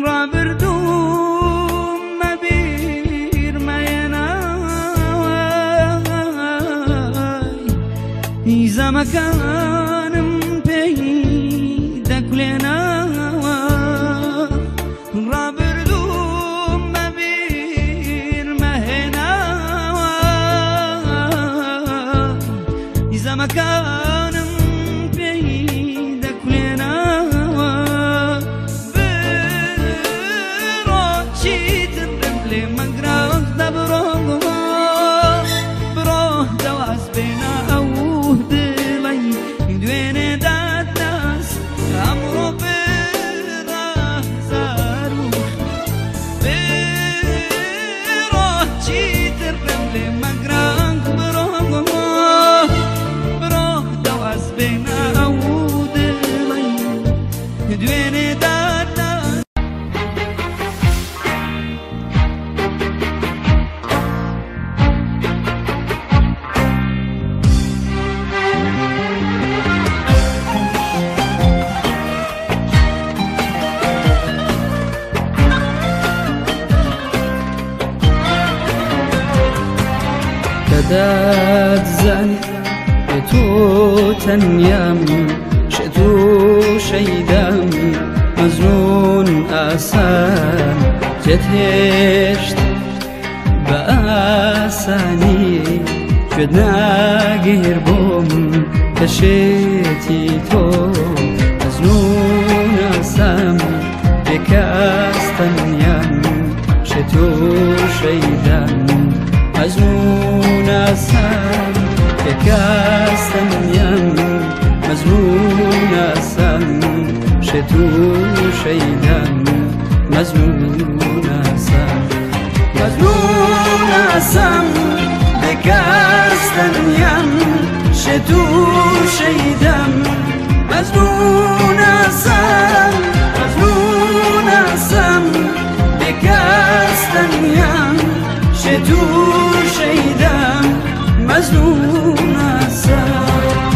ڕابردووم مەبیرمەیەناوە زەمەکانم پێی دەکولێناوە ڕابردووم مەبیرمەهێناوە زەمەکانم پێی دەکولێناوە بڕۆ چیتر ڕێم لێ مەگرە دەبڕۆ بڕۆ دەواز بێنە ئەو دڵەی دوێنێ دادناس ئەمڕۆ بڕازار و بڕۆ چیتر ڕێم لێ مەگرە بڕۆ بڕۆ دەواز بێنە ئەو دڵەی دوێنێ دادناس. کە دادزانی بێ تۆ تەنیام شێت و شەیدام مەزنون ئاسان جێت هێشت بە ئاسانی گوێت ناگیر بۆم کە شێتی تۆ مەزنون ئاسام بێکەس تەنیام شێت و شەیدام مەزنون ئاسام بێکەس تەنیام مەزنون ئاسام شێت و شەیدام مەزنون ئاسام مەزنون ئاسام بێکەس تەنیام شێت و شەیدام مەزنون ئاسام مەزنون ئاسام بێکەس تەنیام شێت و شەیدام مەزنون ئاسام.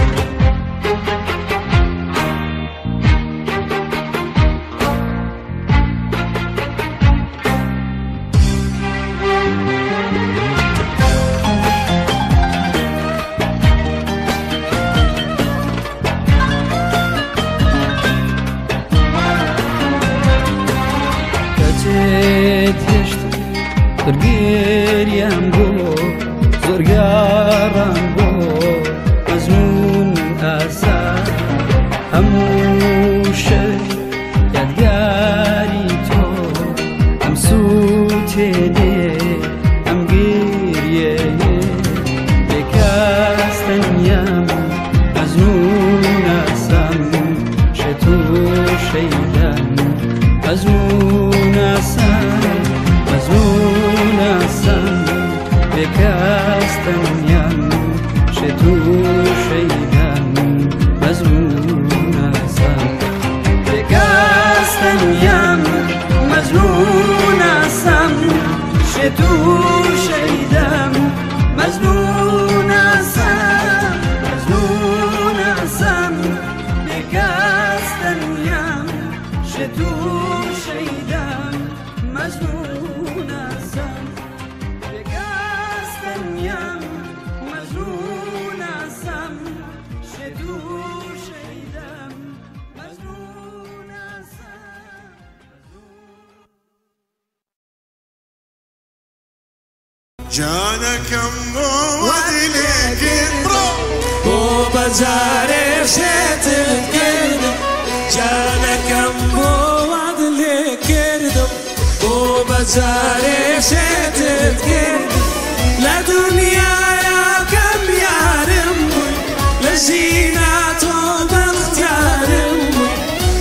کەچێت هێشت زۆرگریان بۆ زۆرگەڕان بۆ مەزنون ئاسا هەموو شەش یادگاری تۆ ئەم سووتێنێ ئەم گریەیە بێکەس تەنیام مەزنون ئاسام شێت و شەیدام مەزنون ئاسام مەزنون ئاسام بێکەس تەنیام شێت و شەیدام مەزنون ئاسام بێکەس تەنیام مەزنون ئاسام شێت و شەیدام مەزنون ئاسام مەزنون ئاسام بێکەس تەنیام شێت و شەیدام مەزنون ئاسام بێکەس تەنیام مەزنون ئاسام شێت و شەیدام مەزنون ئاسام. جانەکەم بۆ وەدلێکرد بڕۆ بۆ بەجارێ شێتت کردم جانەکەم بۆ واد لێ کردم بۆ بەجارێ شێتت کردم لە دنیایا کەم یارم بووی لە ژینا تۆ بەختیارم بووی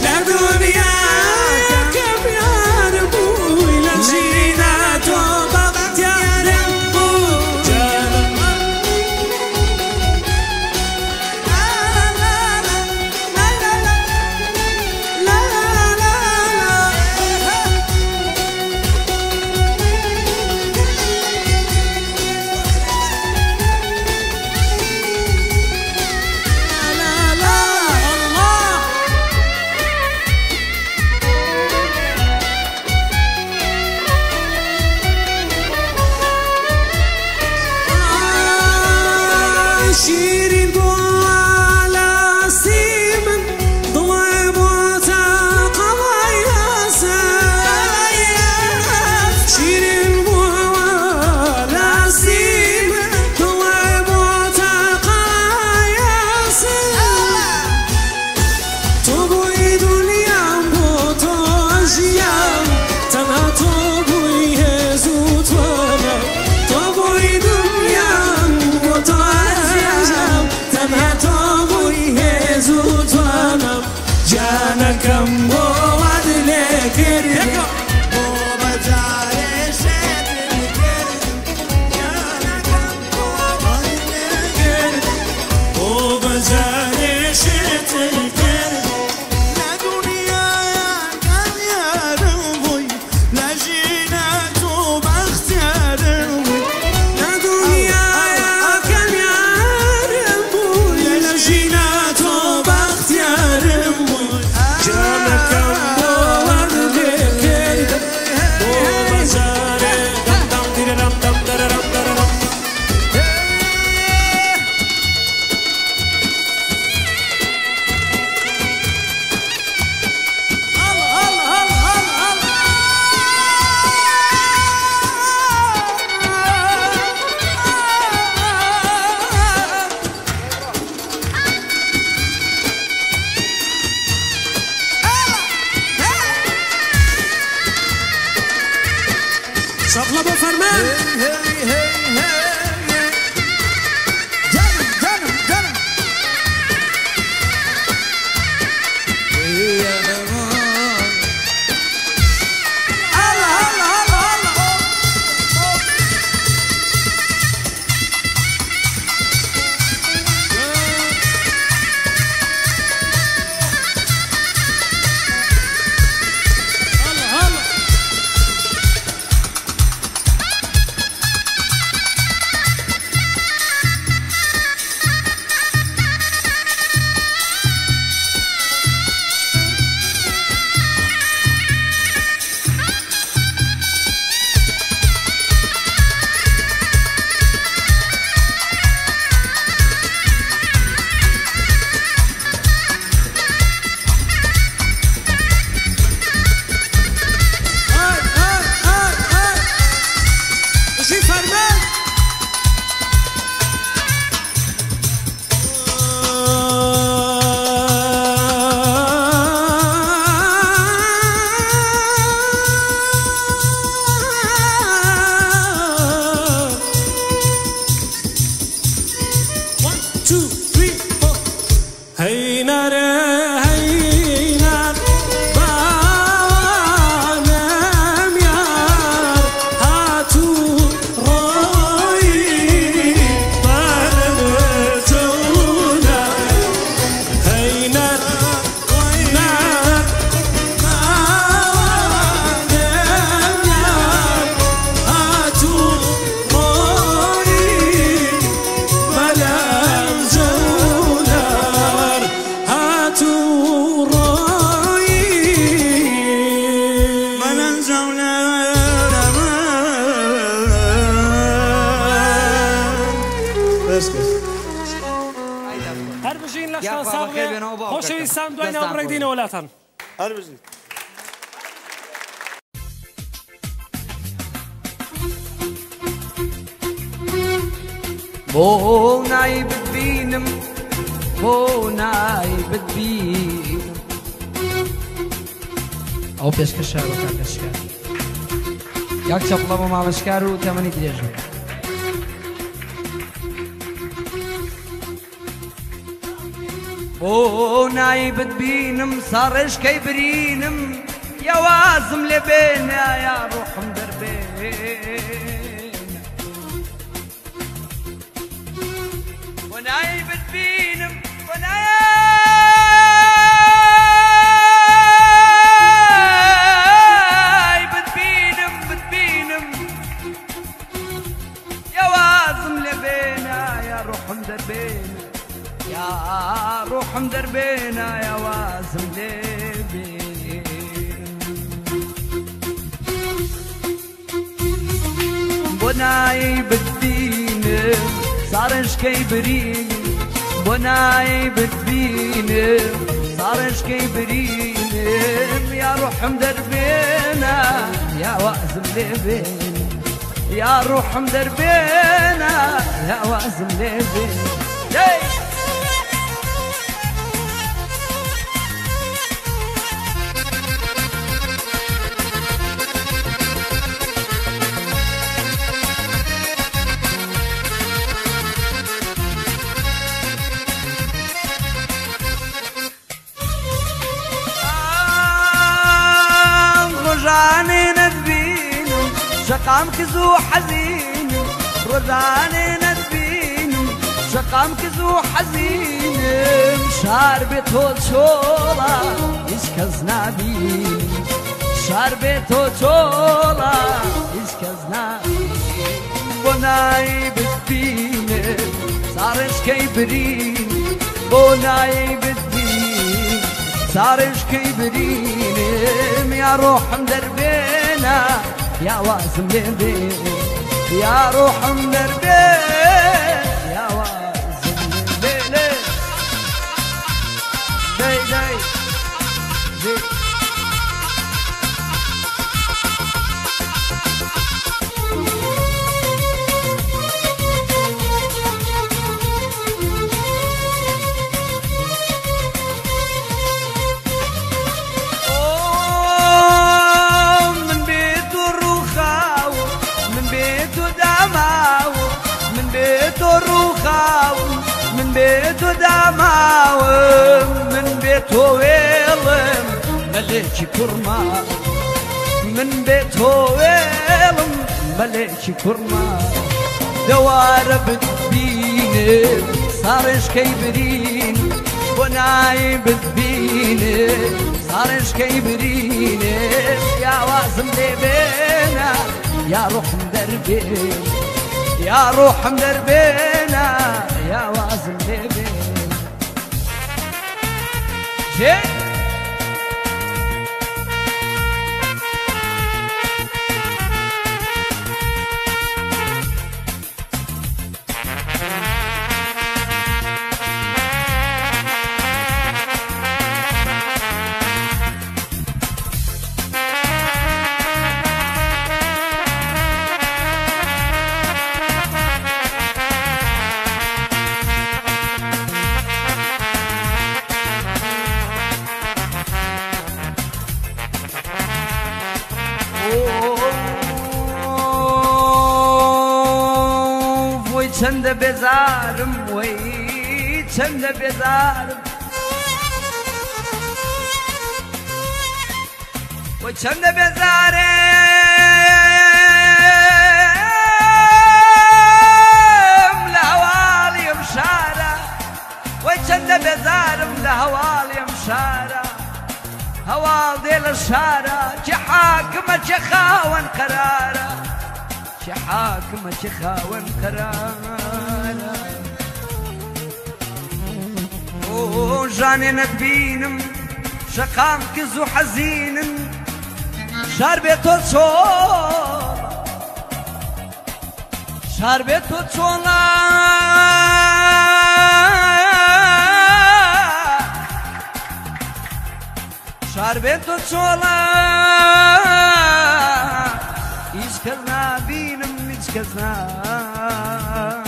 لە دنیایا کەم یارم بووی لە ژینا تۆ بەختیارم بووی جانەکەم. La la la la la la la la. شەپڵە بۆ فەرمان. جانم جانم جانم الله الله الله الله. هلا هلا. هاي هاي هاي هاي. بژی فەرمان. One, two, three, four. هەی نارێ هەی نار باوانم یار هاتوو ڕۆیی بارەجەونە. هەی نار نار باوانم یار هاتوو ڕۆیی بەلام جەونار هاتوو ڕۆیی بەلام جەونار. هەر بژین لە یا شان خوا ساغ بەخێر بێنەوە باوکەکەم. خۆشەویستان دوای دەستان ناو بڕێک خۆش. دینەوە لاتان. هەر بژین. بۆ نای بتبینم بۆ نای بتبینم. ئەو پێشکەشە بە کاکەشکار یاک چەپڵە بۆ مامەشکار و تەمەنی درێژ بێ. بۆ نای بتبینم ساڕێژکەی برینم یا وازم لێ بێنە یا ڕۆحم دەربێنە. ونای بتبینم ونای بتبینم بتبینم یا وازم لێ بێنە یا ڕۆحم دەربێنە یا ڕۆحم دەربێنە یا وازم لێ بێنە. بۆ نای بتبینم ساڕێژکەی برینم بۆ نای بتبینم ساڕێژکەی برینم یا ڕۆحم دەربێنە یا وازم لێ بێنە یا ڕۆحم دەربێنە یا وازم لێ بێنە. دەی! ڕۆژانێ نەتبینم شەقام کز و حەزینم ڕۆژانێ نەتبینم شەقام کز و حەزینم شار بێ تۆ چۆڵە هیچ کەس نابینم شار بێ تۆ چۆڵە هیچ کەس نابینم. بۆ نای بتبینم ساڕێژکەی برین بۆ نای بتبینم ساڕێژکەی برینم یا ڕۆحم دەربێنە یا وازم لێ بێنە یا ڕۆحم دەربێنە یا وازم لێ بێنە. دەی دەی دەی. من بێت و ڕووخاوم من بێ تۆ داماوم من بێ تۆ وێڵم مەلێکی کوڕما من بێ تۆ وێڵم مەلێکی کوڕما دەوارە بتبینێ ساڕێژکەی برین بۆ نای بتبینێ ساڕێژکەی برینێ یا وازم لێ بێنە یا ڕۆحم دەربێ یا ڕۆحم دەربێنە یا وازم لێ بێنە جێ چەندە بێزارم وەی چەندە بێزارم وەی چەندە بێزارم لە هەواڵی ئەم شارە وەی چەندە بێزارم لە هەواڵی ئەم شارە هەواڵ دێ لە شارە چه حاکمە چه خاوەن قەرارە چه حاکمە چه خاوەن قەرارە ئۆ ژانێ نەتبینم شەقام کز و حەزینن شار بێ تۆ چۆڵە شار بێ تۆ چۆڵە شار بێ تۆ چۆڵە هیچ کەس نابینم هیچ کەس نابینم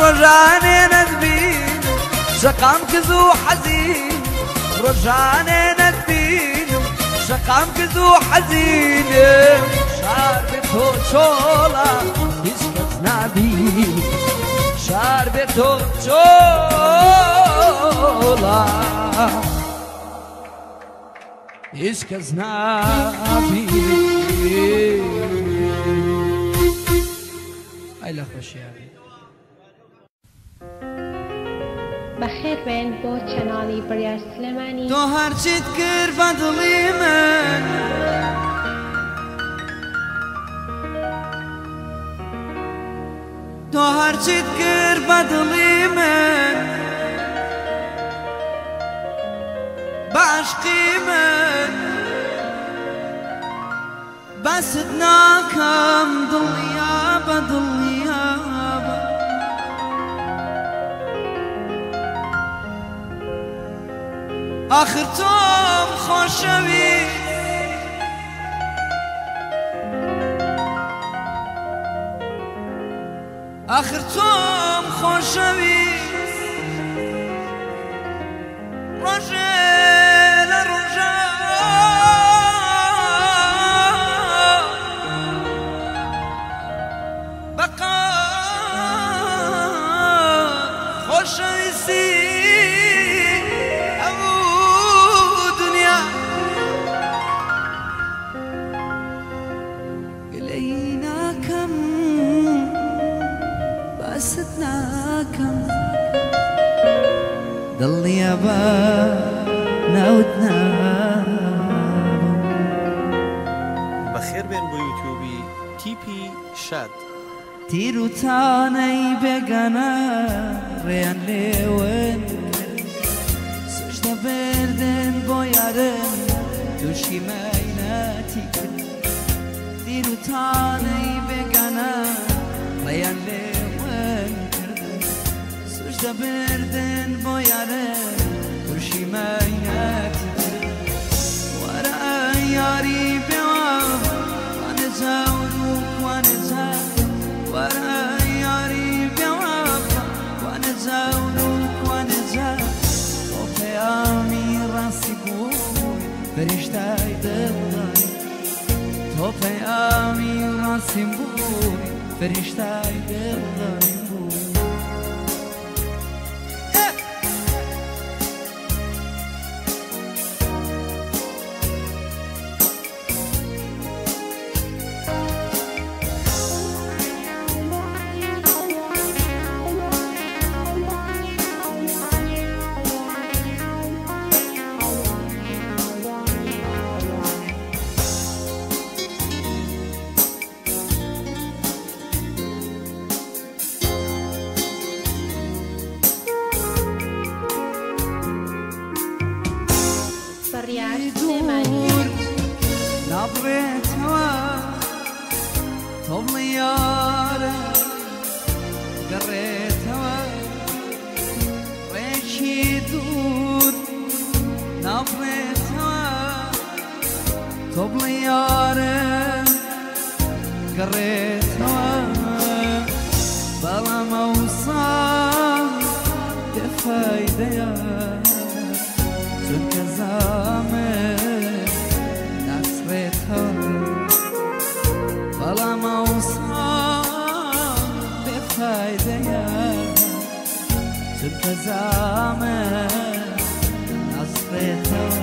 ڕۆژانێ نەتبینم شەقام کز و حەزین ڕۆژانێ نەتبینم شەقام کز و حەزینم شار بێ تۆ چۆڵە هیچ کەس نابینم شار بێ تۆ چۆڵە هیچ کەس نابینم ئەی لە خۆشیابی. بەخێربێن بۆ چەناڵی بڕیار سلێمانی. تۆ هەرچیت کرد بە دڵی من تۆ هەرچیت کرد بە دڵی من بە عەشقی من بەست ناکەم دڵیابە دڵیابە آخر تۆم خۆشەویست آخر تۆم خۆشەویست ڕۆژێ لە ڕۆژە بەقات خۆشەویستی هەموو دنیا گلەیی ناکەم باست ناکەم دڵنیابە ناوت نابم. بەخێربێن بۆ یوتیوبی تیپی شاد. تیر و تانەی بێگانە ڕێیان لێون کرد سوژدە بردن بۆ یارم تووشی مەینەتی کرد تیر و تانەی بێگانە ڕێیان لێون کردن سوژدە بردن بۆ یارم تووشی مەینەتی کرد وەرە ئەی یاری بێوە وانە جاور و کوانە جار وەرە ئەی یاری بێوەفا وانە جاور و کوانە جار بۆ پەیامی ڕاستی بووی فریشتای دڵداری. فریشتای دڵداری بوو. بڕیار سلێمانی. نابڕێتەوە تۆ بڵیارە گەڕێتەوە ڕێکی دوور نابڕێتەوە تۆ بڵیارە گەڕێتەوە بەڵام ئەوسا بێفایدەیە چونکە زامن ناسڕێتەوە بەڵام ئەوسا بێفایدەیە چونکە زامن ناسڕێتەوە.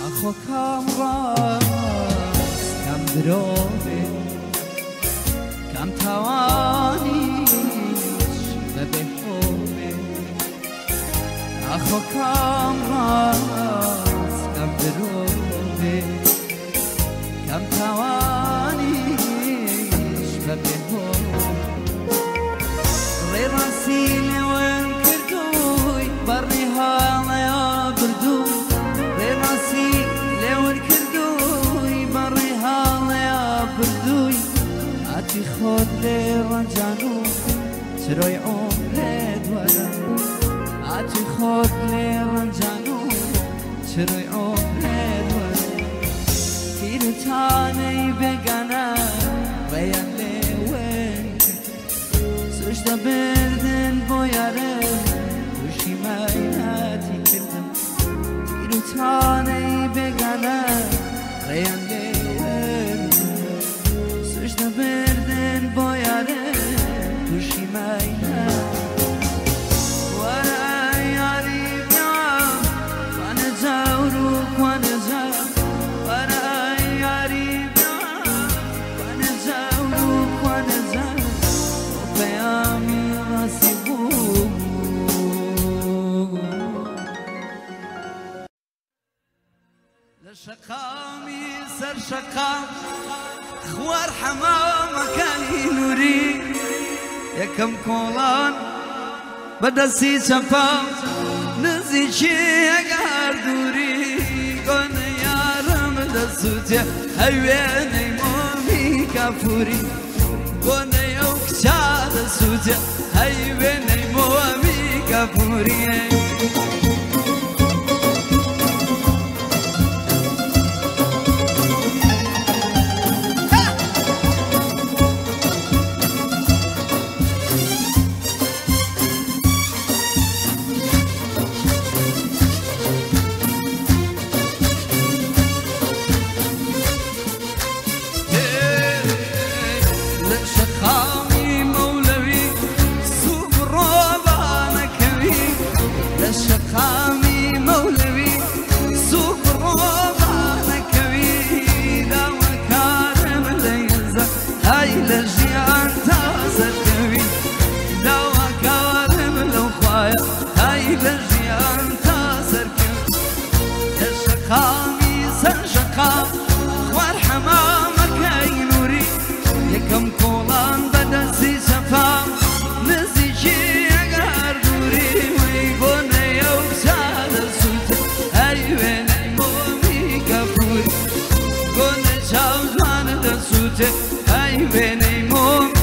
ئاخۆ کام ڕاست کام درۆ بێ کام تاوانیش بەبێ هۆ بێ ئاخۆ کام ڕاست کام درۆ بێ کام تاوانیش بەبێ هۆ ڕێ ڕاستی لێوەن کردووی بەڕی هاڵەیا بردووی ڕێ ڕاستی لێوەن کردووی بەڕی هاڵەیا بردووی هاتی خۆت لێ ڕەنجان و چرۆی عومرێت وەرە هاتی خۆت لێ ڕەنجان و چرۆی عومرێت وەرە تیرتانەی بێگانە ڕێیان لێوەن کرد سوژدە بردن بۆ یارم تووشی مەینەتی کردم تیرتانەی بێگانە ڕێیان لێوەن کرد سوژدە بردن بۆ یارم تووشی مەینەتی وەرە یاری بیا کوانە جاور و کوانە جاور وەرە یاری بیا کوانە جاور و کوانە جاور بۆ پەیامی ڕاستی بوو. لە شەقامی سەر شەقام خوار حەمامەکانی نووری یەکەم کۆڵان بەدەستی چەپام نزیکی ئەگار دووری گۆنە یارم دەسووتێ هەوێنەی مۆمی کافوری گۆنەی ئەو کچا دەسووتێ هەیوێنەی مۆمی کافوری. لە شەقامی مەولەوی سوور ڕۆبانەکەوی لە ئای وێنەی مۆم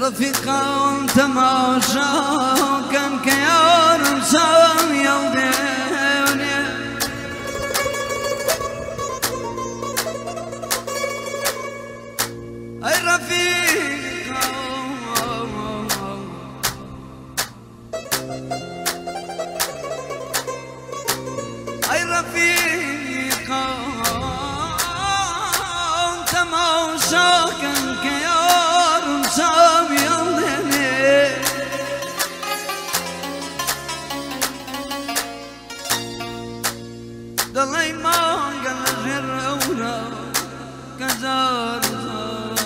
رفيقان تماشا كان كيارم سام يلدوني أي رفيقان أي رفيقان تماشا كان كيارم سام دڵی مانگە لە ژێر ئەورا کە زار زار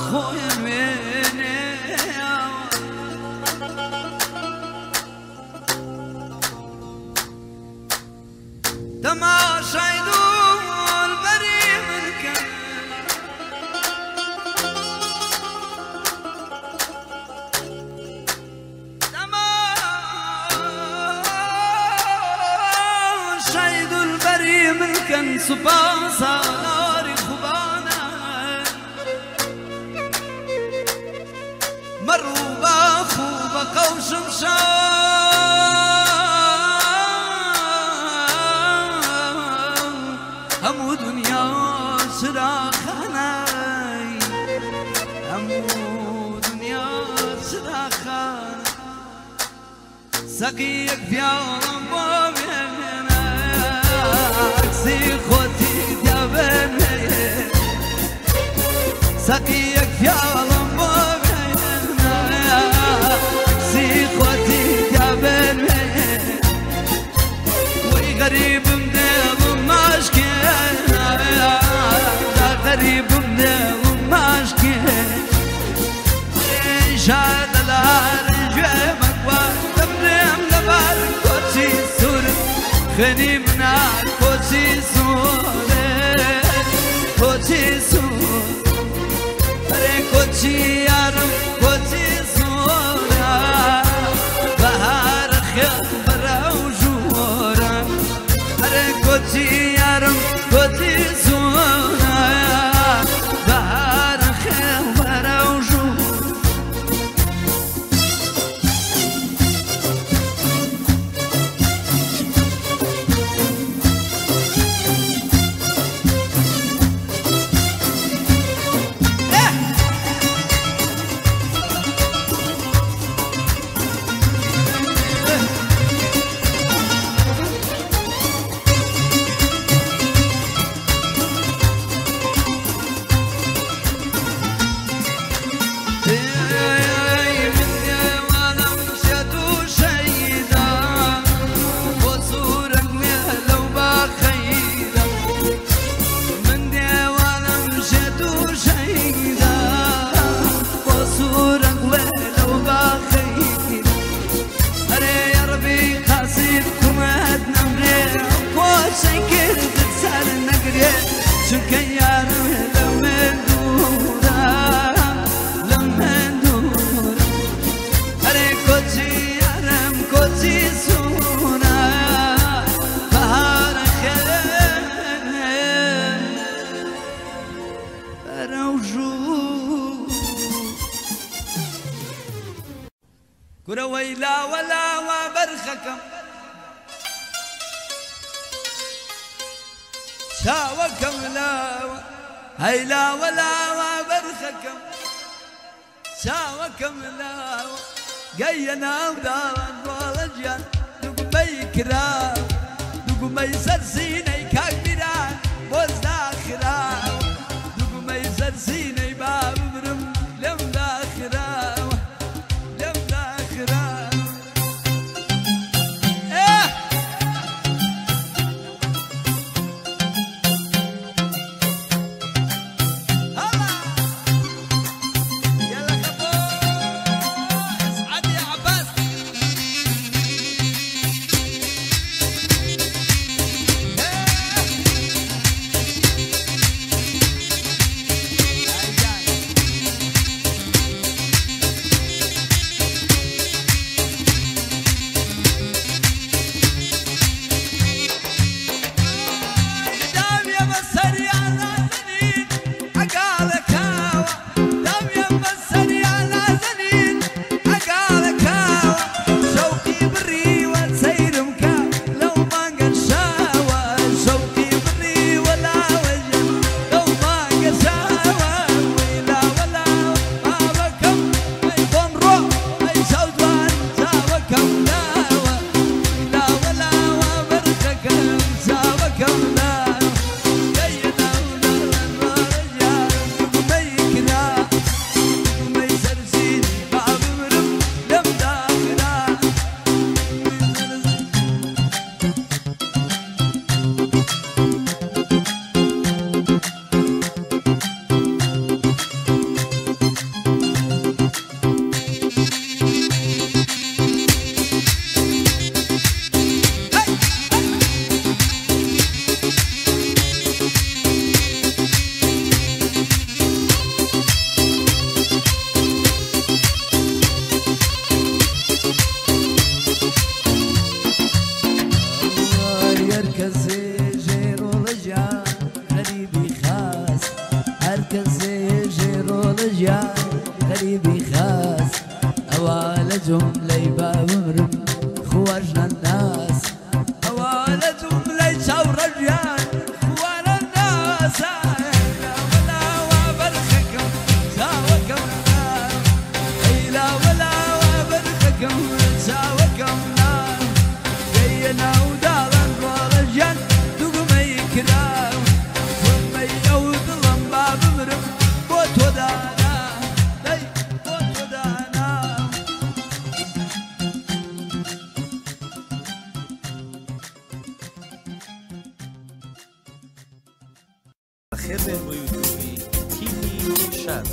خۆیان وێنێ تەماشای دوور بەری من کە ملكا سبا سالار خبانا مروبا خوب قوشم شام همو دنیا سراخانای همو دنیا سراخانه سقیک پیالم با خوتي ديابني سقيك فيالم بوبينا سي خوتي ديابني وي غريب مدير ماشكي غريب مدير ماشكي شاد الارجمك وتمرم لبار كوتشي سور خني منار کوچی سوره کوچی سور اره کوچی یارم کوچی سوره بهار خیل براو جوره اره کوچی یارم کوچی سوره بهار خیل براو جوره چونکە یارم لە من دوورە لە من دوورە ئەرێ کۆچی یارم کۆچی سوورە بەهارە خێر بەرەو ژوور کورە وەیلا وەلاوە بەرخەکەم چاوەکەم لاوە هەی لاوە لاوە بەرخەکەم چاوەکەم لاوە گەیە ناو داوان ڕۆڵە گیان دوگمەی کراو دوگمەی سەر سینەی کاک میران بۆز داخراوە دوگمەی سەر سینەی با ببرم لێم داخراوە لێم داخراوە دەی ئەو دڵم با بمرم بۆ تۆ دانا دەی بۆ تۆ دانا. بەخێربێن بۆ یوتیوبی تیپی شاد.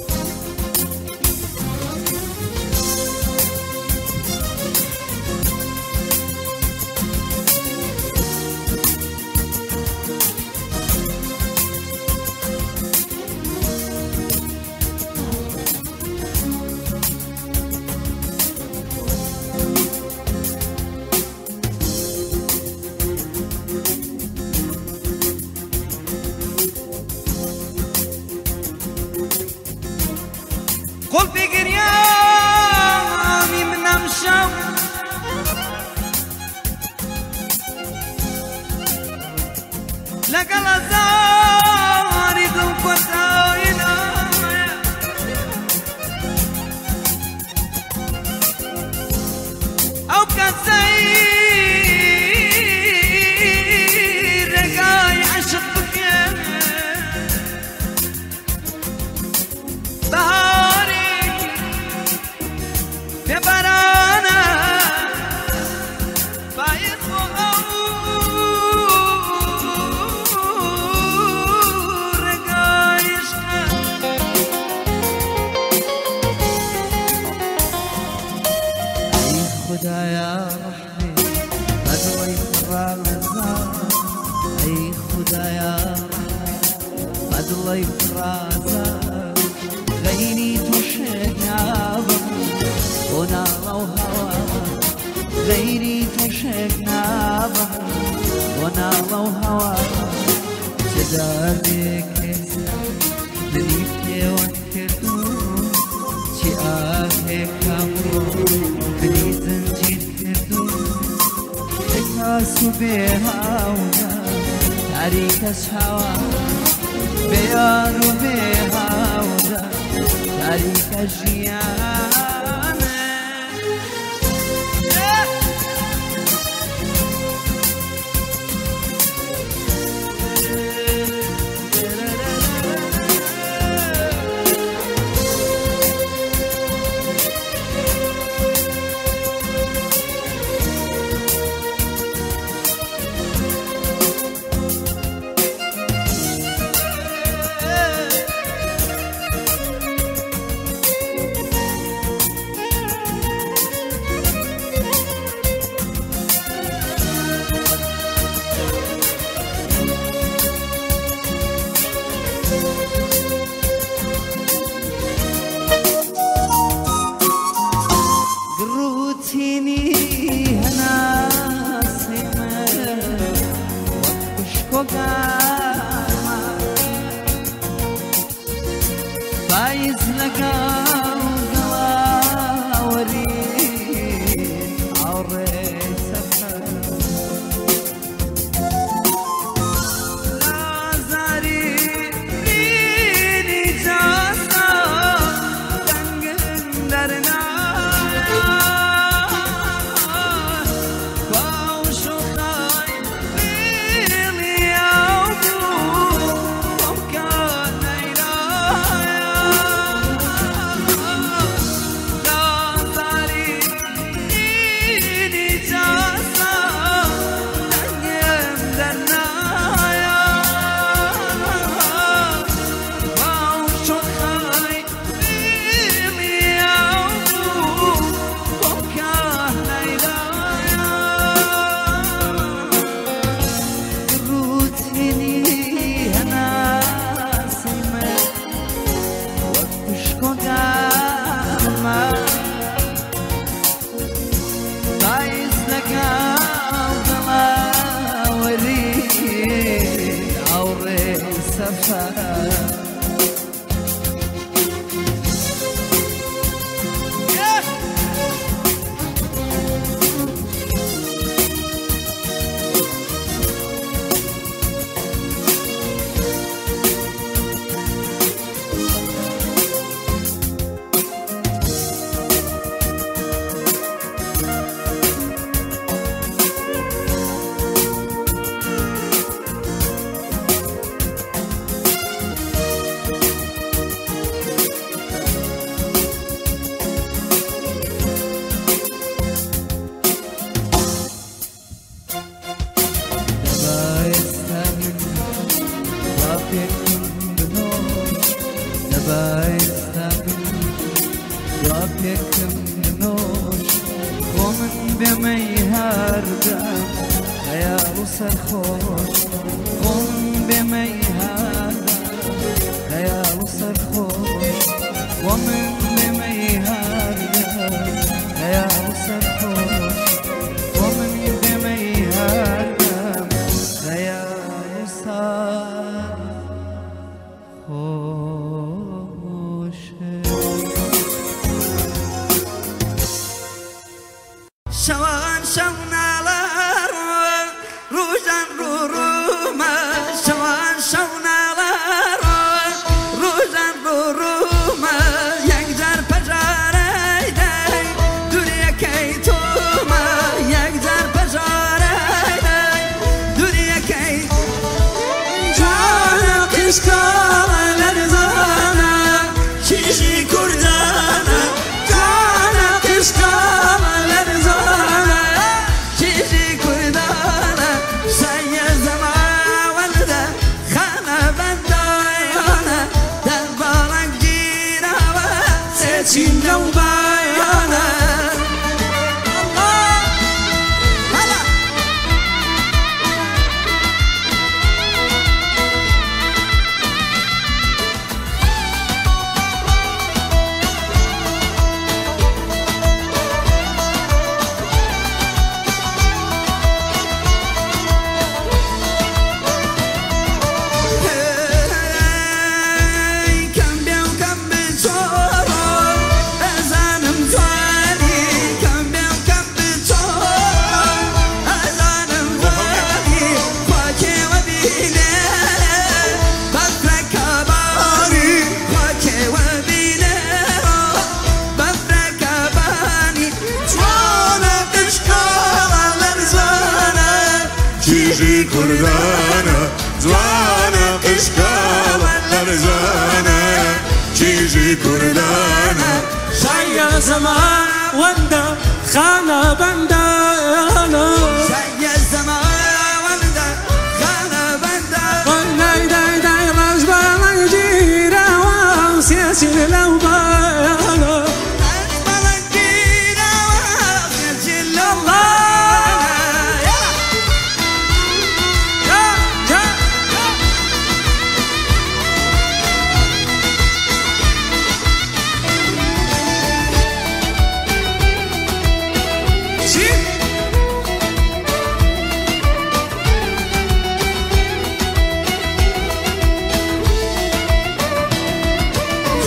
قلبي قريامي من أمشاو لقى الأزاري ذو قتاينا أو كسير رقاي عشق بكيان بهاري ببرانا بايخ وغور قايشك. ئەی خدایا ڕەحمێ بەدڵی ڕازا، ئەی خدایا ڕەحمێ بەدڵی ڕازا، غەیری تۆ شێک نابم بۆ ناڵە و هەوا، غەیری تۆ شێک نابم بۆ ناڵە و هەوا. چ دەردێک ئێستا منی پێوە کردو، چی ئاهێک هەموو منی زنجیر کردو، بێکاس و بێهاودا تاریکە چاوە، بێیار و بێهاودا تاریکە ژیانە. گڕوتینی هەناسی من وەک پشکۆگارما، پاییز لەگەڵ گەڵاوەرین هاوڕێی سەفەر، لازاری برینی جاسا دەنگم دەرنایە، باوش و خای دڵی ئەو بوو بۆم کە نەیرایە. لازاری برینی جاسا دەنگم دەرنایە، باوش و خای دڵی ئەو بوو بۆم کە نەیرایە. گڕوتینی هەناسی من وەک پشکۆگارما، پاییز لەگەڵ گەڵاوەرین هاوڕێی سەفەر. Yeah. پێکم بنۆش دەبا ئێستا بمرم دوا پێکم بنۆش خۆ من بێمەی هەردەم خەیاڵ و سەرخۆش خۆ من بێمەی هەردەم خەیاڵ و سەرخۆش خۆ من بێمەی هەردەم خەیاڵ و سەرخۆش خۆ من بێمەی هەردەم خەیاڵ و سەرخۆش. شەوان شەو ناڵەڕۆ ڕۆژان ڕووڕوومە شەوان شەو ناڵەڕۆ ڕۆژان ڕووڕوومە یەکجار پەژارەی دەی دووریەکەی تۆمە یەکجار پەژارەی دەی دووریەکەی جوانە قیشکاڵە لەرزانە کیژی کوردانە جوانە قیشکاڵە لەرزانە کیژی کوردانە سەیە زەماوەندە خانە بەندایانە دەرباڵک گیراوە سێچین لەو بایانە هەلا کەم بێ و کەم بچۆڕۆ ئەزانم جوانی کەم بێ و کەم بچۆڕۆ ئەزانم جوانی خواکێوە بینێ بەفرەکەبانی خواکێوە بینێ بەفرەکەبانی جوانە قشکاڵە لەرزانە کیژی کوردانە جوانە قشکاڵە لەرزانە کیژی کوردانە شایە زەماوەندە خانە بەندانە شەیە زەماوەندە خانە بەندە دای دای دای ڕەش بەڵنگ گیراوە سێچین لەو بایانە چی؟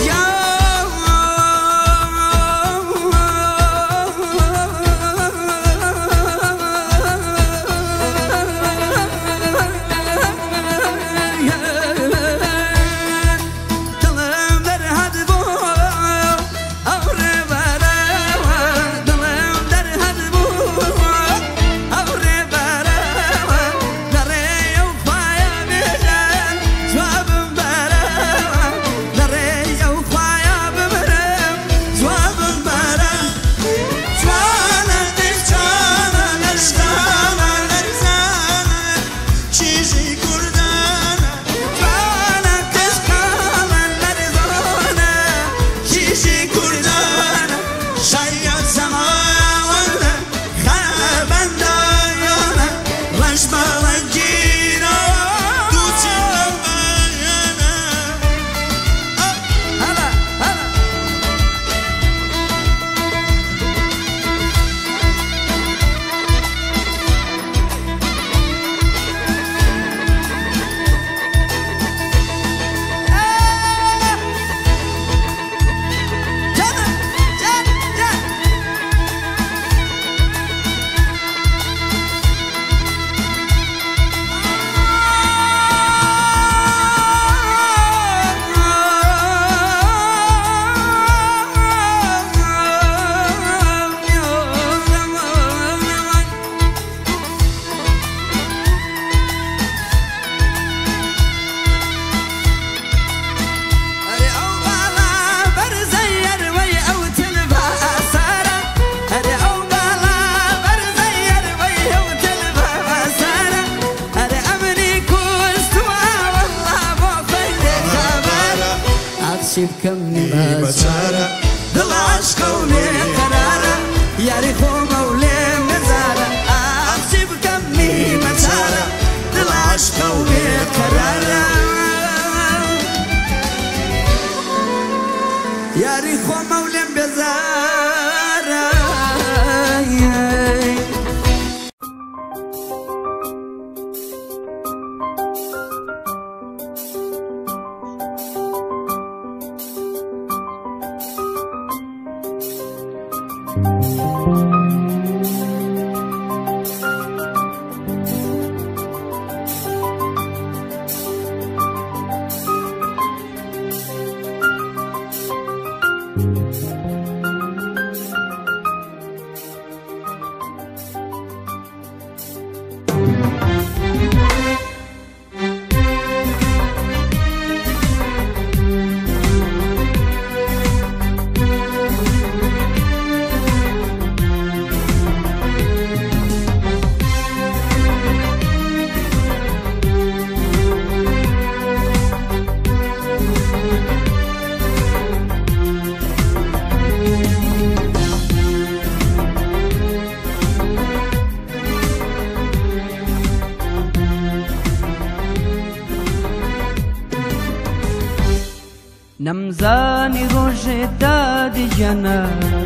یا چی بکەم نیمەچارە دڵ عەشقە و لێ قەرارە یاری خۆمە و لێم بێزارە ئاخ چی بکەم نیمەچارە دڵ عەشقە و لێ قەرارە یاری خۆمە و لێم بێزارە. نەمزانی ڕۆژێ دادی ژیانە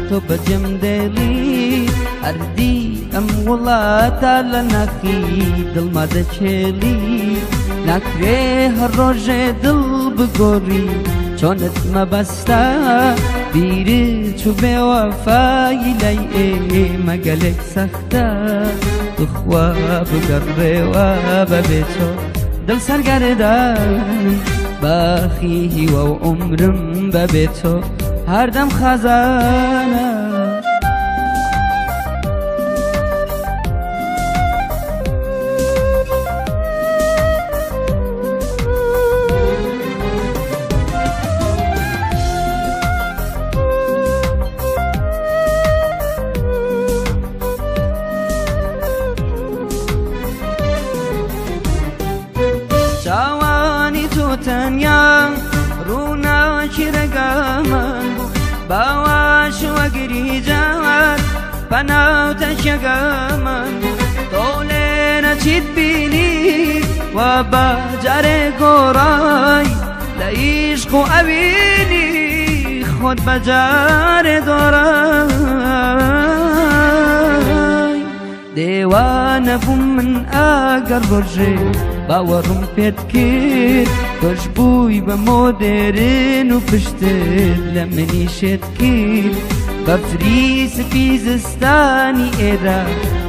تۆ بەجێم دێڵی هەردی ئەم وڵاتە لە ناخی دڵما دەچێڵی ناکرێ هەر ڕۆژێ دڵ بگۆڕی چۆنت مەبەستە بیرت چوو بێوەفایی لای ئێمە گەلێک سەختە بخوا بگەڕێوە بەبێ تۆ دڵ سەرگەردانم باخی هیوا و عومرم بەبێ تۆ هەردەم خەزانە. چاوانی تۆ تەنیا ڕووناکی ڕێگامان بوو باواش وەگری جار پەناو تەکیەگەمان بوو تۆ لێرە چیت بینی وا بە جارێ گۆڕای لە عیشق و ئەوینی خۆت بە جارێ دۆڕای دێوانە بووم من ئەگەر ڕۆژێ باوەڕم پێت کرد تۆش بووی بە مۆدێرن و پشتت لە منی شێت کرد بەفری سپی زستانی ئێرە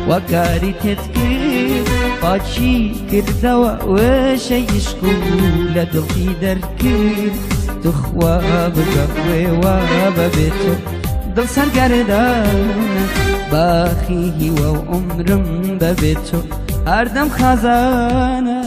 وەکاری تێت کرد پاچی کردەوە وشەی عشق و لە دڵی دەرکرد تخوا بگەڕێوە بەبێ تۆ دڵ سەرگەردانە باخی هیوا و عومرم بەبێ تۆ هەردەم خەزانە.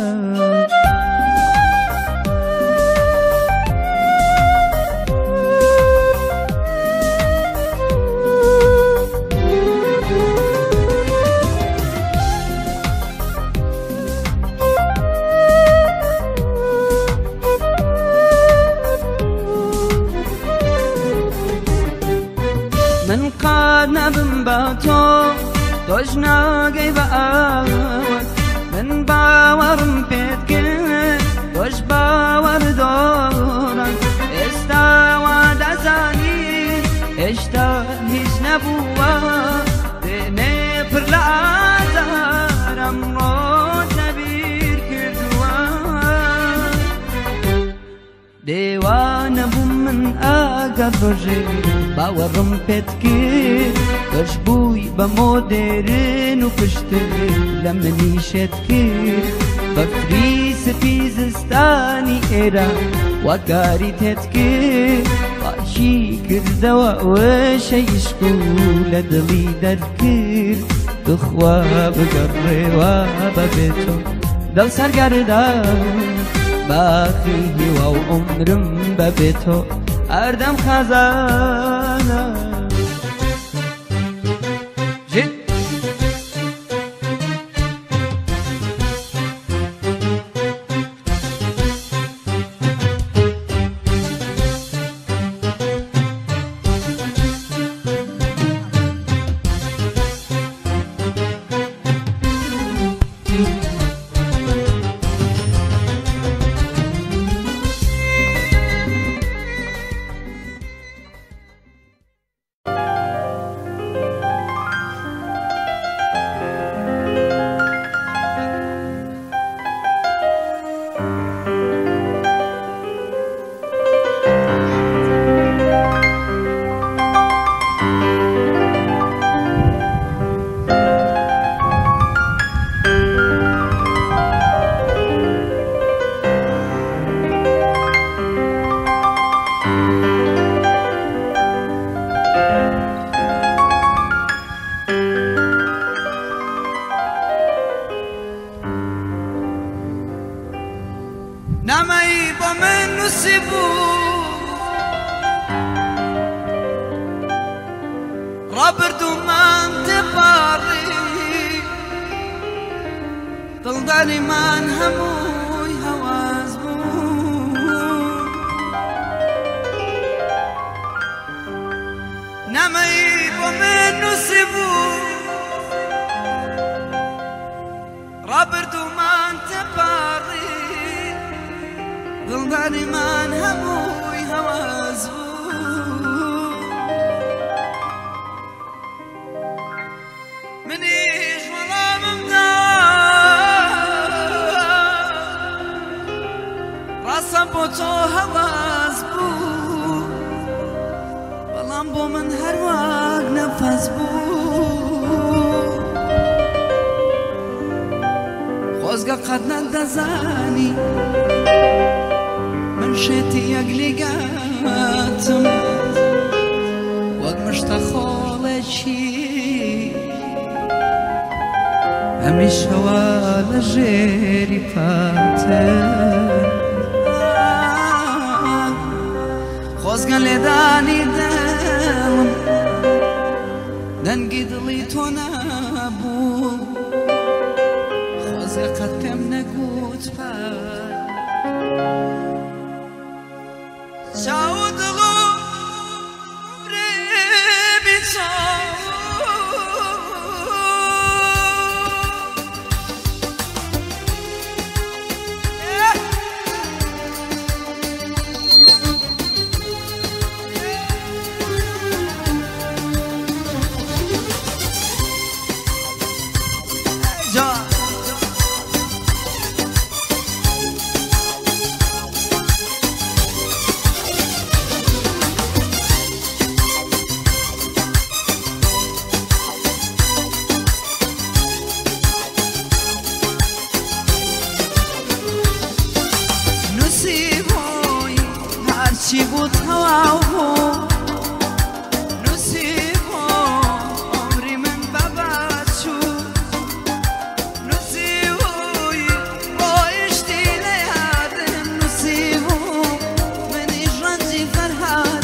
من قاد نەبم بە تۆ تۆش ناگەی بە ئاوت من باوەڕم پێت کرد تۆش باوەڕ دۆڕان ئێستا وا دەزانی هێشتا هیچ نەبووە دێنێ پڕ لە ئازار ئەمڕۆت لەبیر کردووە دێوانە بووم من ئەگەر ڕۆژێ باوەڕم پێت کرد تۆش بووی بە مۆدێرن و پشتت لە منی شێت کرد بەفری سپی زستانی ئێرە وەکاری تێت کرد پاکی کردەوە وشەی عشق و لە دڵی دەرکرد بخوا بگەڕێوە بەبێ تۆ دڵ سەرگەردان باخی هیوا و عومرم بەبێ تۆ هەردەم خەزانە. نووسی بوو ڕابردوومان تێپەڕی دڵداریمان هەمووی هەواز بوو نامەی بۆ من نووسی بوو ڕابردوومان تێپەڕی دڵداریمان هەمووی هەواز بوو منیش وەڵامم دا ڕاستم بۆ تۆ هەواز بوو بەڵام بۆ من هەر وەک نەفەس بوو خۆزگە قەت نەدەزانی من شێتی یەک لیگاتم وەک مشتە خۆڵێکی هەمیشەوە لە ژێری پاتم خۆزگە لێدانی دڵم دەنگی دڵی تۆ نەبوو خۆزگە قەت پێم نەگوت پای چاو دڵ و عومرمی چاو هەرچی بوو تەواو بوو نووسی بوو عومری من بەباد چوو نووسی بووی ڕۆیشتی لە یادم نووسی بوو منیش ڕەنجی فەرهاد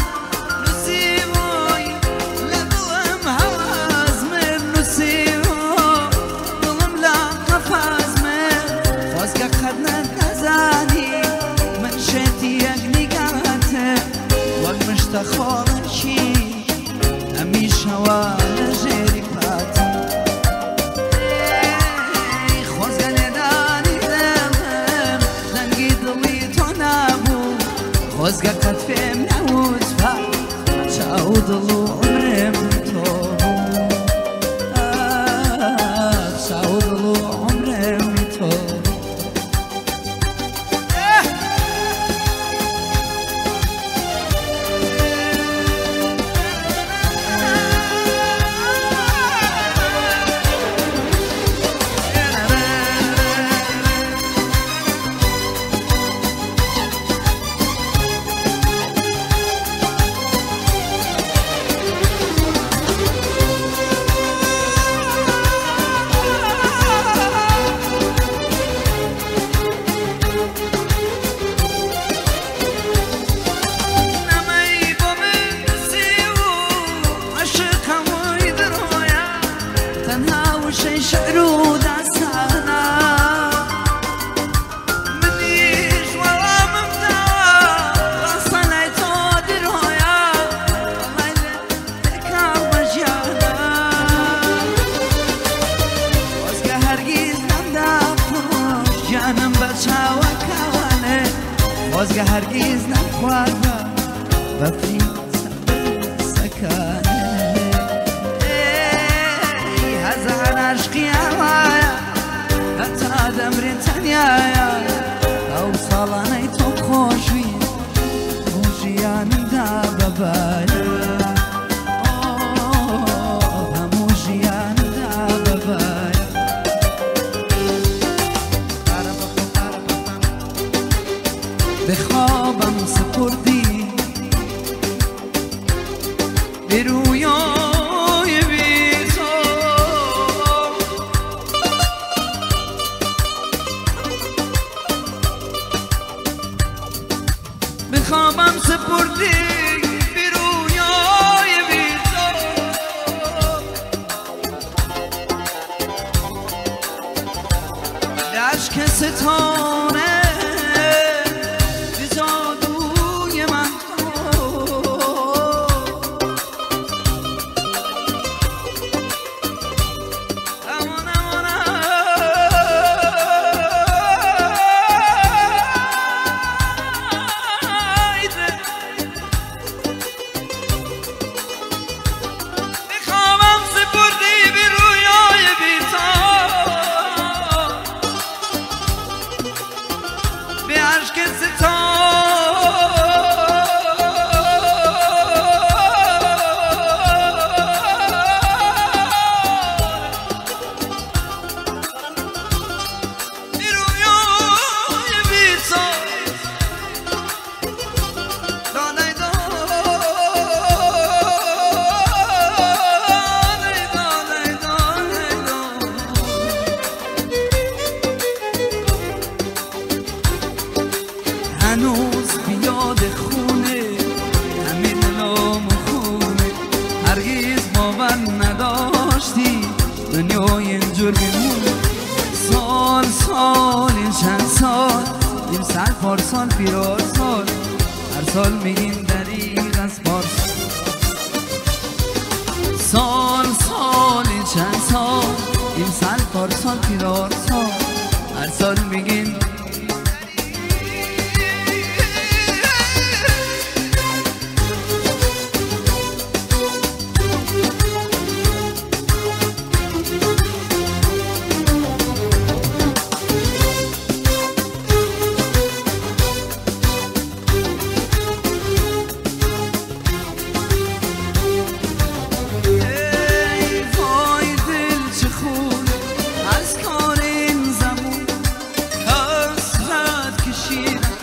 نووسی بووی لە دڵم هەواز مرد نووسی بوو دڵم لە قەفاز مرد خۆزگە قەت نەدەزانی من شێتی یەک وەک مشتە خۆڵەکی هەمیشەوە لە ژێری پاتم خۆزگە لێدانی دڵم دەنگی دڵی تۆ نابوو خۆزگە قەت پێم نەوت پا چاو دڵ و عومرم تۆ بوو چاو دڵ و عومرم تۆ بوو خۆزگە هەرگیز نەخوارد بە بەفری سەکانێ هەزار عەشقی ئاوایە هەتا دەمرێ تەنیایە ئەو ساڵانەی تۆ خۆشوی بۆ ژیانمدا بەبایە هەموو ژیانمدا بەبایە به خوابم سپردی به رویای بی تو به خوابم سپردی به رویای بی تو. اشک ستاره به جادوی من تو. امان امان به خوابم سپردی به رویای بی تو. به اشک ستاره به رویای بی تو. دانای دانای دانای دانای دانای. هنوز بیاد خونه همه دلام خونه. هرگز باور نداشتی دنیا اینجور میمونه. سال سال این چند سال این سال پارسال پیرار سال، هر سال میگیم دریغ از پارسال. سال سال این چند سال این سال پارسال پیرار سال، هر سال میگیم. ای وای دل چه خونه از کار این زمون، حسرت کشیدم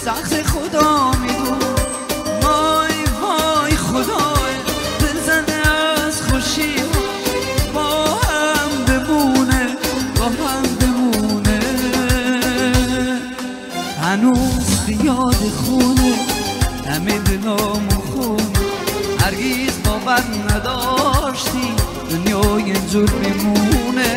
سخت خدا میدون. وای وای خدای دل زده از خوشی ها، با هم بمونه با هم بمونه. هنوز بیاد خونه همه دلامو خونه. هرگز باور نداشتی دنیا اینجور میمونه.